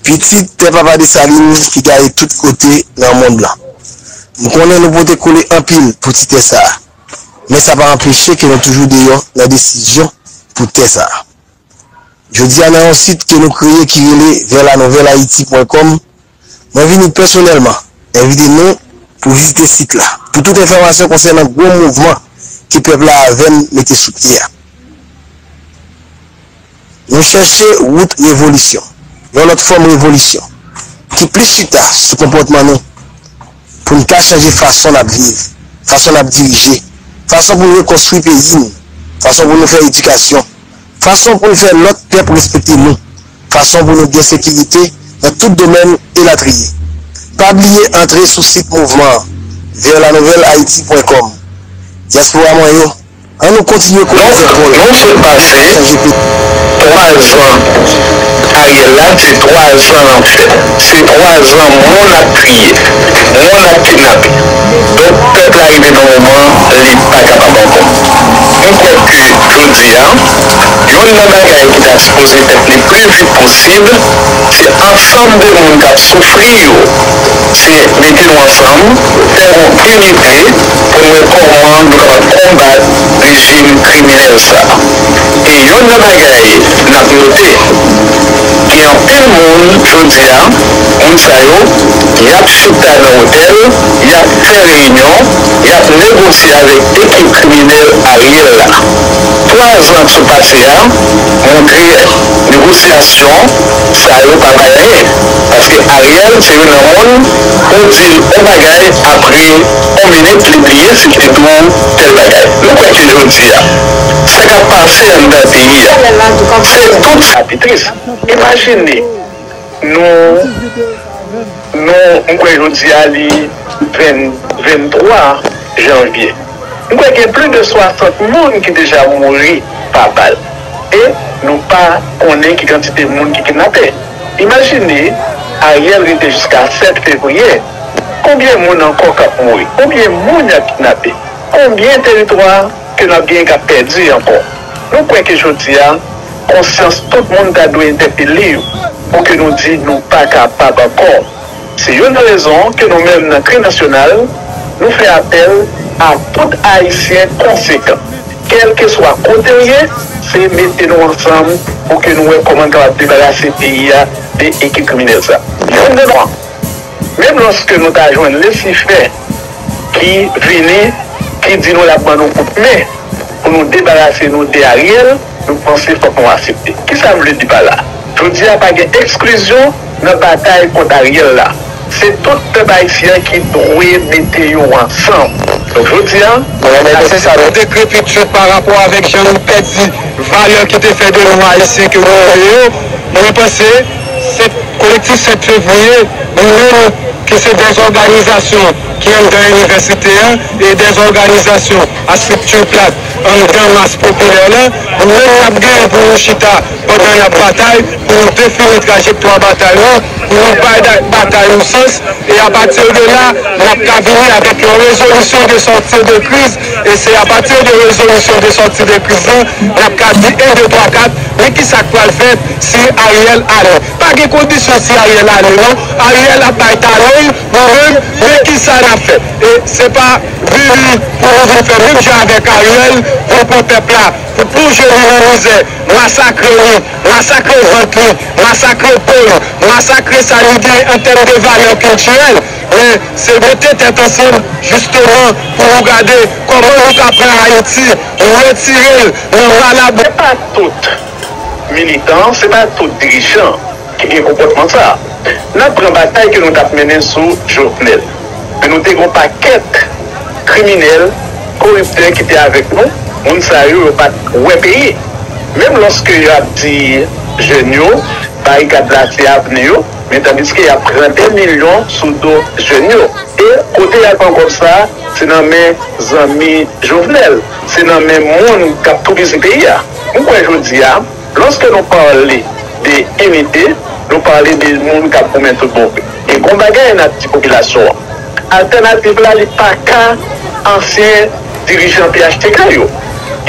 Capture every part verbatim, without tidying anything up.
Pitit tè papa Desalin ki gaye tout kote nan mond lan. M konnen nou pote kole anpil pou ti tè sa a, men sa pa anpeche ke nou toujou deyò nan desizyon pou tè sa a. Jodi a, nan yon sit ke nou kreye ki rele vers la nouvelle haïti point com, mwen vini pèsonèlman envite nou pou vizite sit la, pou tout enfòmasyon konsènan gwo mouvman ke pèp la avè n mete sou pye a. Nou chèche wout revolisyon, yon lòt fòm revolisyon, ki plis chita sou konpòtman nou, pou n ka chanje fason n ap viv, fason n ap dirije, fason pou n rekonstwi peyi n, fason pou nou fè edikasyon, fason pou n fè lòt pèp respekte nou, fason pou nou gen sekirite nan tout domèn, elatriye. Pa bliye antre sou sit mouvman an, vers la nouvelle haïti point com. Dyaspora mwen yo, ann nou kontinye kole zepòl, ann nou chanje peyi. Twa zan Ariel la, se twa zan l ap fè. Se twa zan moun ap kriye, moun ap kidnape. Donk, pèp la rive nan moman li pa kapab ankò. Mwen kwè ke jodi a, youn nan bagay ki ta sipoze fèt li pi vit posib, se ansanm de moun k ap soufri yo, se mete nou ansanm, fè yon inite pou n wè kòman nou kapab konbat rejim kriminèl sa a. E youn nan bagay n ap note, gen anpil moun jodi a, moun sa yo, y ap chita nan otèl, y ap fè reyinyon, y ap negosye avèk ekip kriminèl Ariel la. Twa zan ki sot pase a montre negosyasyon sa yo pa bay anyen. Paske Ariel se youn nan moun, ou di l yon bagay, apre yon minit li bliye si l te di w tèl bagay. Nou kwè ke jodi a, sa k ap pase anndan peyi a, se tout sa ki tris. Imajine nou, nou, m kwè jodi a li venn, venntwa janvye. M kwè gen plis de swasant moun ki deja mouri pa bal. E nou pa konnen ki kantite moun ki kidnape. Imajine Ariel rete jiska sèt fevriye. Konbyen moun ankò k ap mouri? Konbyen moun y ap kidnape? Konbyen teritwa ke n ap genyen k ap pèdi ankò? Nou kwè ke jodi a, konsyans tout moun ta dwe entèpele yo pou ke nou di nou pa kapab ankò. Se youn nan rezon ke nou menm nan Kri Nasyonal, nou fè apèl a tout Ayisyen konsekan, kèlkeswa kote w ye, se mete nou ansanm pou ke nou wè kòman n kapab debarase peyi a de ekip kriminèl sa. Youn nan nou, menm lòske nou ta jwenn Lisifè ki vini, ki di nou l ap ban nou kout men pou nou debarase nou de Ariel, nou panse fòk nou aksepte. Kisa m vle di pa la? Jodi a pa gen eksklizyon nan batay kont Ariel la. Se tout pèp ayisyen ki dwe mete yo ansanm. Donk jodi a, nou renmen se sa nou. Dekrepitud pa rapò avèk jan nou pèdi valè ki te fè de nou Ayisyen ke nou rele yo, mwen panse se Kolektif sèt fevriye, nou menm ki se dèzòganizasyon ki anndan inivèsite a e dèzòganizasyon a estrikti plat anndan mas popilè la, nou menm n ap genyen pou nou chita pandan n ap batay pou nou defini trajektwa batay lan, pou nou bay da- batay yon sans, e apati de la, n ap ka vini avèk yon rezolisyon de sòti de kriz, e se apati de rezolisyon de sòti de kriz lan, n ap ka di en, de, twa, kat, men kisa k pral fèt si Ariel ale. Pa gen kondisyon si Ariel ale non. Ariel ap bay talon l, nou menm, men kisa n ap fè? E se pa vini pou nou vin fè menm jan avèk Ariel, pou pran pèp la, pou plonje li nan mizè, masakre li, masakre vant li, masakre po l, masakre sa li gen an tèm de valè kiltirèl, men se mete tèt ansanm jisteman pou nou gade kòman nou ka pran Ayiti, retire l nan malab. Se pa tout militan, se pa tout dirijan ki gen konpòtman sa. N ap pran batay ke nou t ap mennen sou Jovenel. Men nou te gen yon pakèt kriminèl, koriptè ki te avèk nou. Moun sa yo, yo pa t wè peyi. Menm lòske y ap di jèn yo, barikad la se avni yo, men tandiske y ap pran de milyon sou do jèn yo. E kote y al pran kòb sa, se nan men zanmi Jovenel, se nan men moun k ap toupizi peyi a. M kwè jodi a, lòske nou pale de inite, nou pale de moun k ap goumen tout bon vre. E gon bagay n ap di popilasyon an. Altènativ la, li pa ka ansyen dirijan P H T K yo.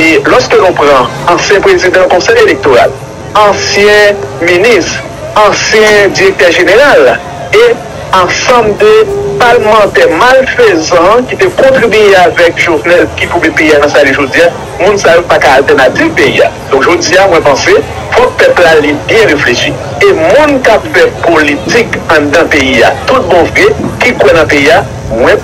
E lòske nou pran ansyen prezidan konsèy elektoral, ansyen minis, ansyen direktè jeneral e ansanm de palmantè malfezan ki te kontribye avèk Jovenel ki foube peyi a nan sa li jodi a, moun sa yo pa ka altènativ peyi a. Donk jodi a, mwen panse, fòk pèp la li byen reflechi. E moun k ap fè politik anndan peyi a, tout bon vre, ki kwè nan peyi a, mwen